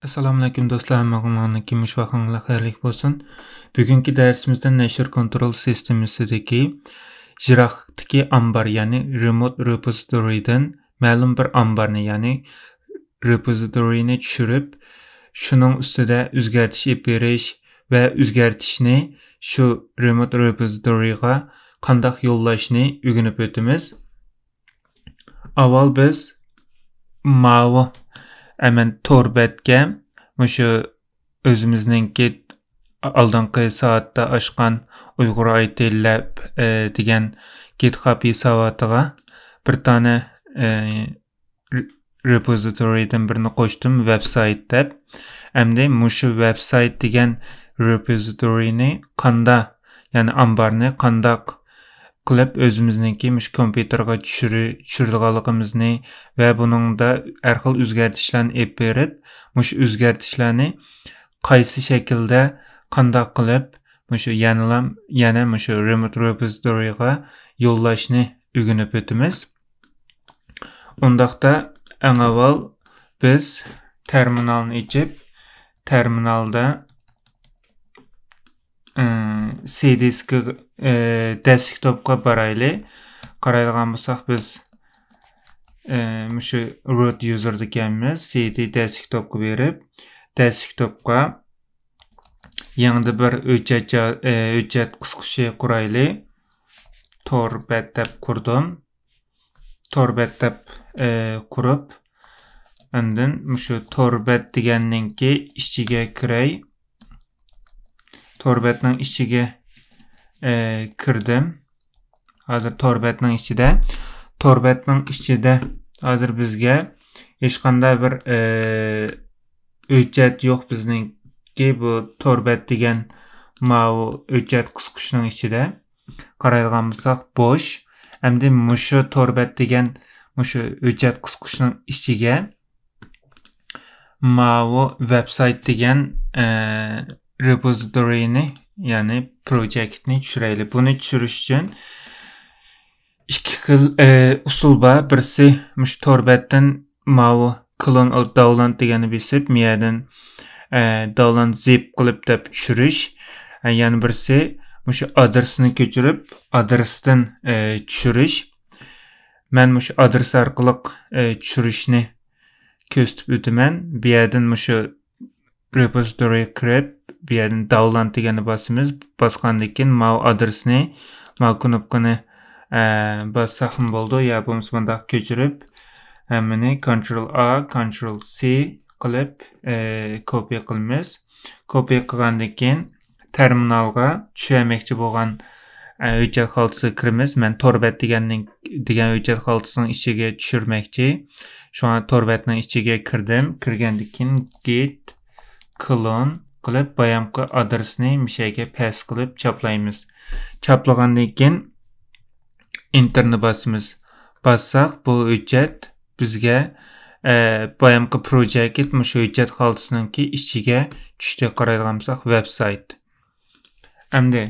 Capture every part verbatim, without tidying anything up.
ئەسسالامۇئەلەيكۇم دوستلار، ھەممىڭلارنىڭكى مۇشۇ ۋاقتىڭلار خەيرلىك بولسۇن. بۈگۈنكى دەرسىمىزدە نەشر كونترول سىستېمىسىدىكى يىراقتىكى ئامبار، يەنى رېموت رېپوزىتورىدىن مەلۇم بىر ئامبارنى، يەنى رېپوزىتورىنى چۈشۈرۈپ، شۇنىڭ ئۈستىدە ئۆزگەرتىش ئېلىپ بېرىش ۋە ئۆزگەرتىشنى شۇ رېموت رېپوزىتورىغا قانداق يوللاشنى ئۆگىنىپ ئۆتىمىز. ئاۋۋال بىز ماۋۇ ئەمەن تور بەتكە مۇشۇ ئۆزىمىزنىڭكى ئالدىنقى سائەتتە ئاچقان ئۇيغۇر ئايتى لەب، ئە، دېگەن گىتخاب ھېساباتىغا بىر دانە، ئە، رېپوزىتورىدىن بىرنى قوشتۇم، ۋېبسايت دەپ. ئەمدى مۇشۇ ۋېبسايت دېگەن رېپوزىتورىنى قاندا، يەنى ئامبارنى قانداق قىلىپ ئۆزىمىزنىڭكى مۇشۇ كومپيۇتېرغا چۈشۈرۈ-، چۈشۈرىدىغانلىقىمىزنى ۋە بۇنىڭدا ھەر خىل ئۆزگەرتىشلەرنى ئېلىپ بېرىپ، مۇشۇ ئۆزگەرتىشلەرنى قايسى شەكىلدە قانداق قىلىپ مۇشۇ يەنىلا، يەنە مۇشۇ رېموت رېپوزىتورىغا يوللاشنى ئۆگىنىپ ئۆتىمىز. ئۇنداقتا ئەڭ ئاۋۋال بىز تەرمىنالنى ئېچىپ، تەرمىنالدا، ئى، سى دىسكى، ئى، دېسكتوپقا بارايلى. قارايدىغان بولساق بىز، ئى، مۇشۇ روت يۇزېردىكەنمىز. سى دى دېسكتوپقا بېرىپ، دېسكتوپقا يېڭىدا بىر ھۆججەت جا-، ئى، ھۆججەت قىسقۇچى قۇرايلى. تور بەت دەپ قۇردۇم. تور بەت دەپ، ئى، قۇرۇپ، ئاندىن مۇشۇ تور بەت دېگەننىڭكى ئىچىگە كىرەي. تور بەتنىڭ ئىچىگە، ئى، كىردىم. ھازىر تور بەتنىڭ ئىچىدە. تور بەتنىڭ ئىچىدە ھازىر بىزگە ھېچقانداق بىر، ئى، ھۆججەت يوق بىزنىڭكى بۇ تور بەت دېگەن ماۋۇ ھۆججەت قىسقۇچنىڭ ئىچىدە. قارايدىغان بولساق بوش. ئەمدى مۇشۇ تور بەت دېگەن مۇشۇ ھۆججەت قىسقۇچنىڭ ئىچىگە ماۋۇ ۋېبسايت دېگەن، ئە، رېپوزىتورىنى، يەنى پروجېكتنى چۈشۈرەيلى. بۇنى چۈشۈرۈش ئۈچۈن ئىككى خىل، ئە، ئۇسۇل بار. بىرسى مۇشۇ تور بەتتىن ماۋۇ كلون ئوف داونلود دېگەننى بېسىپ، مۇ يەردىن، ئە، داونلود زىپ قىلىپ دەپ چۈشۈرۈش. ئە، يەنە بىرسى مۇشۇ ئادرېسنى كۆچۈرۈپ، ئادرېستىن، ئە، چۈشۈرۈش. مەن مۇشۇ ئادرېس ئارقىلىق، ئە، چۈشۈرۈشنى كۆرسىتىپ ئۆتىمەن. بۇ يەردىن مۇشۇ رېپوزىتورىغا كىرىپ، بۇ يەردىن داونلود دېگەننى باسىمىز. باسقاندىن كېيىن ماۋۇ ئادرېسنى، ماۋۇ كنوپكىنى، ئە، باسساقمۇ بولىدۇ. يا بولمىسا مۇنداق كۆچۈرۈپ، ھەممىنى كونترول ئا، كونترول سى قىلىپ، ئە، كوپىي قىلىمىز. كوپىي قىلغاندىن كېيىن تەرمىنالغا چۈشۈرمەكچى بولغان، ئە، ھۆججەت خالتىسىغا كىرىمىز. مەن تور بەت دېگەننىڭ، دېگەن ھۆججەت خالتىسىنىڭ ئىچىگە چۈشۈرمەكچى. شۇڭا تور بەتنىڭ ئىچىگە كىردىم. كىرگەندىن كېيىن گىت كلون قىلىپ، بايامقى ئادرېسنى مۇشۇ يەرگە پەس قىلىپ چاپلايمىز. چاپلىغاندىن كېيىن ئېنتېرنى باسىمىز. باسساق، بۇ ھۆججەت بىزگە، ئە، بايامقى پروجېكت مۇشۇ ھۆججەت خالتىسىنىڭكى ئىچىگە چۈشتى. قارايدىغان بولساق، ۋېبسايت. ئەمدى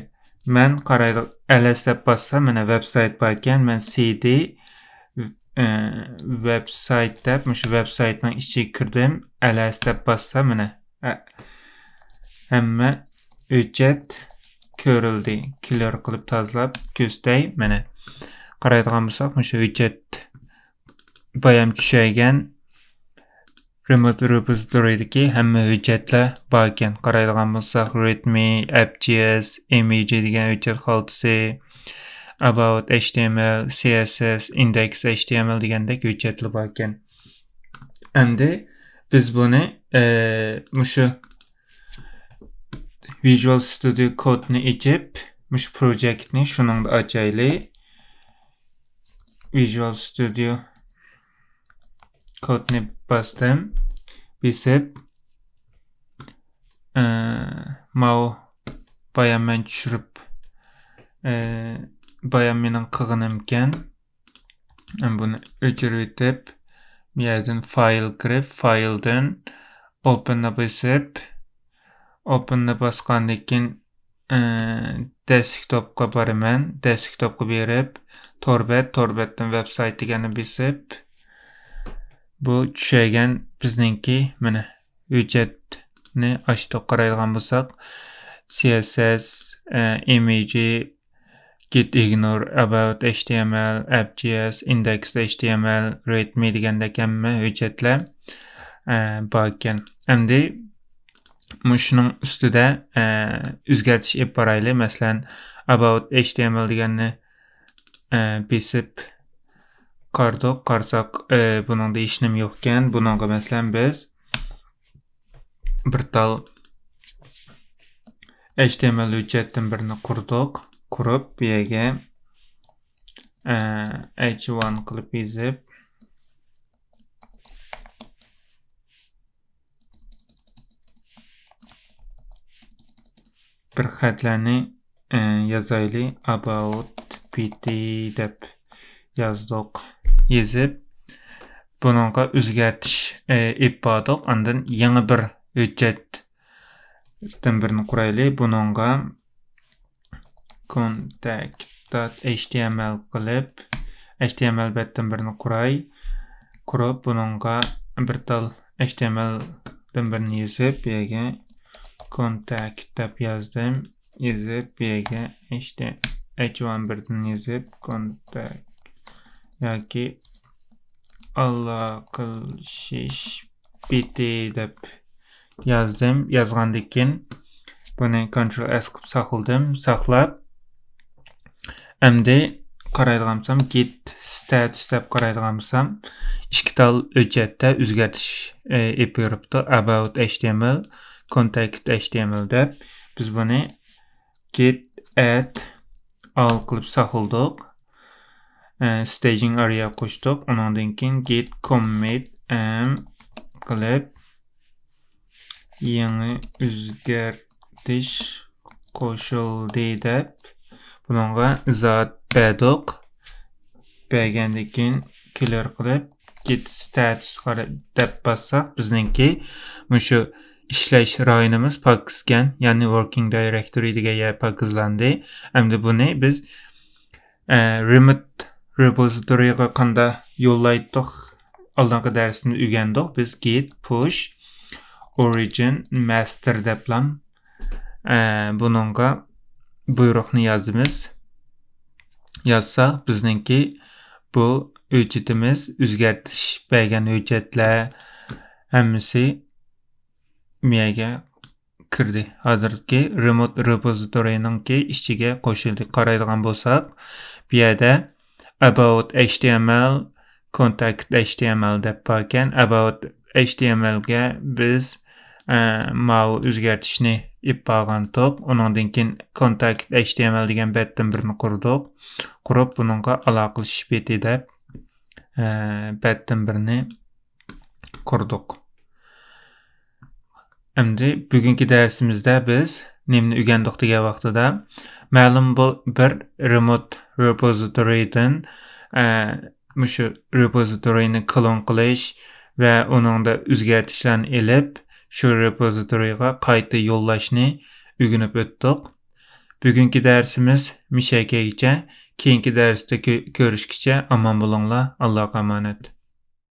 مەن قارايدۇ، ئەلەس دەپ باسسام، مانا ۋېبسايت بار ئىكەن. مەن سى دى، ئە، ۋېبسايت دەپ، مۇشۇ ۋېبسايتنىڭ ئىچىگە كىردىم. ئەلەس دەپ باسسام، مانا، ئە، ھەممە ھۆججەت كۆرۈلدى. كلىر قىلىپ تازىلاپ كۆرسىتەي، مانا. قارايدىغان بولساق، مۇشۇ ھۆججەت بايام چۈشەيگەن رېموت رېپوزىتورىدىكى ھەممە ھۆججەتلەر بار ئىكەن. قارايدىغان بولساق، رېدمى، ئەپ جي ئېس، ئېم ئى جى دېگەن ھۆججەت خالتىسى، ئاباۋت ئېچ تى ئېم ئېل، سى ئېس ئېس، ئىندېكس ئېچ تى ئېم ئېل دېگەندەك ھۆججەتلەر بار ئىكەن. ئەمدى بىز بۇنى، ئە، مۇشۇ ۋىژۇئال ستۇدىيو كودنى ئېچىپ، مۇشۇ پروجېكتنى شۇنىڭدا ئاچايلى. ۋىژۇئال ستۇدىيو كودنى باستىم. بېسىپ، ئە، ماۋۇ بايام مەن چۈشۈرۈپ، ئە، بايام مېنىڭ قىلغىنىمكەن. بۇنى ئۆچۈرۈۋېتىپ، بۇ يەردىن فايل كىرىپ، فايلدىن ئوپېننى بېسىپ، ئوپېننى باسقاندىن كېيىن، ئى، دېسكتوپقا بارىمەن. دېسكتوپقا بېرىپ، تور بەت، تور بەتتىن ۋېبسايت دېگەننى بېسىپ، بۇ چۈشەيگەن بىزنىڭكى، مانا، ھۆججەتنى ئاچتۇق، قارايدىغان بولساق، سى ئېس ئېس، ئە، ئىمېجى، git ignore, about H T M L, app J S, index H T M L, readme دېگەندەك ھەممە ھۆججەتلەر، ئە، بار ئىكەن. ئەمدى مۇشۇنىڭ ئۈستىدە، ئە، ئۆزگەرتىش ئېلىپ بارايلى. مەسىلەن، about H T M L دېگەننى، ئە، بېسىپ قارىدۇق. قارىساق، ئە، بۇنىڭدا ھېچنېمە يوقكەن. بۇنىڭغا، مەسىلەن، بىز بىر تال H T M L ھۆججەتتىن بىرنى قۇردۇق. قۇرۇپ، بۇ يەرگە، ئە، H one قىلىپ يېزىپ، بىر خەتلەرنى، ئە، يازايلى. About P T دەپ يازدۇق. يېزىپ، بۇنىڭغا ئۆزگەرتىش، ئە، ئېلىپ باردۇق. ئاندىن يېڭى بىر ھۆججەتتىن بىرنى قۇرايلى. بۇنىڭغا contact dot H T M L قىلىپ، H T M L بەتتىن بىرنى قۇراي. قۇرۇپ، بۇنىڭغا بىر تال H T M L دىن بىرنى يېزىپ، بۇ يەرگە contact دەپ يازدىم. يېزىپ، بۇ يەرگە H T، H one بىردىن يېزىپ، contact ياكى ئالاقىلىشىش بېتى دەپ يازدىم. يازغاندىن كېيىن بۇنى Ctrl S قىلىپ ساقلىدىم. ساقلاپ، ئەمدى قارايدىغان بولسام، git status دەپ قارايدىغان بولسام، ئىككى تال ھۆججەتتە ئۆزگەرتىش، ئە، ئېلىپ بېرىپتۇ. About H T M L، contact H T M L دەپ. بىز بۇنى git add all قىلىپ ساقلىدۇق. ئە، staging area قوشتۇق. ئۇنىڭدىن كېيىن git commit m قىلىپ، يېڭى ئۆزگەرتىش قوشۇلدى دەپ، بۇنىڭغا ئىزاھات بەردۇق. بەرگەندىن كېيىن clear قىلىپ، git status قارا-، دەپ باسساق، بىزنىڭكى مۇشۇ ئىشلەش رايونىمىز پاكىزكەن، يەنى working directory دېگەن يەر پاكىزلاندى. ئەمدى بۇنى بىز، ئە، remote repository غا قانداق يوللايتتۇق؟ ئالدىنقى دەرستىن ئۆگەندۇق. بىز git push origin master دەپلام، ئە، بۇنىڭغا بۇيرۇقنى يازىمىز. يازساق، بىزنىڭكى بۇ ھۆججىتىمىز، ئۆزگەرتىش بەرگەن ھۆججەتلەر ھەممىسى مۇ يەرگە كىردى. ھازىرقى remote repository نىڭكى ئىچىگە قوشۇلدى. قارايدىغان بولساق، بۇ يەردە about H T M L، contact H T M L دەپ باركەن. About H T M L گە بىز، ئە، ماۋۇ ئۆزگەرتىشنى ئېلىپ بارغانتۇق. ئۇنىڭدىن كېيىن contact H T M L دېگەن بەتتىن بىرنى قۇردۇق. قۇرۇپ، بۇنىڭغا ئالاقىلىشىش بېتى دەپ، ئە، بەتتىن بىرنى قۇردۇق. ئەمدى بۈگۈنكى دەرسىمىزدە بىز نېمىنى ئۆگەندۇق دېگەن ۋاقتىدا، مەلۇم بۇ بىر remote repository دىن، ئە، مۇشۇ repository نى كلون قىلىش ۋە ئۇنىڭدا ئۆزگەرتىشلەرنى ئېلىپ، شۇ repository غا قايتا يوللاشنى ئۆگىنىپ ئۆتتۇق. بۈگۈنكى دەرسىمىز مۇشۇ يەرگىچە. كېيىنكى دەرستە كۆ-، كۆرۈشكىچە ئامان بولۇڭلار. ئاللاغا ئامانەت.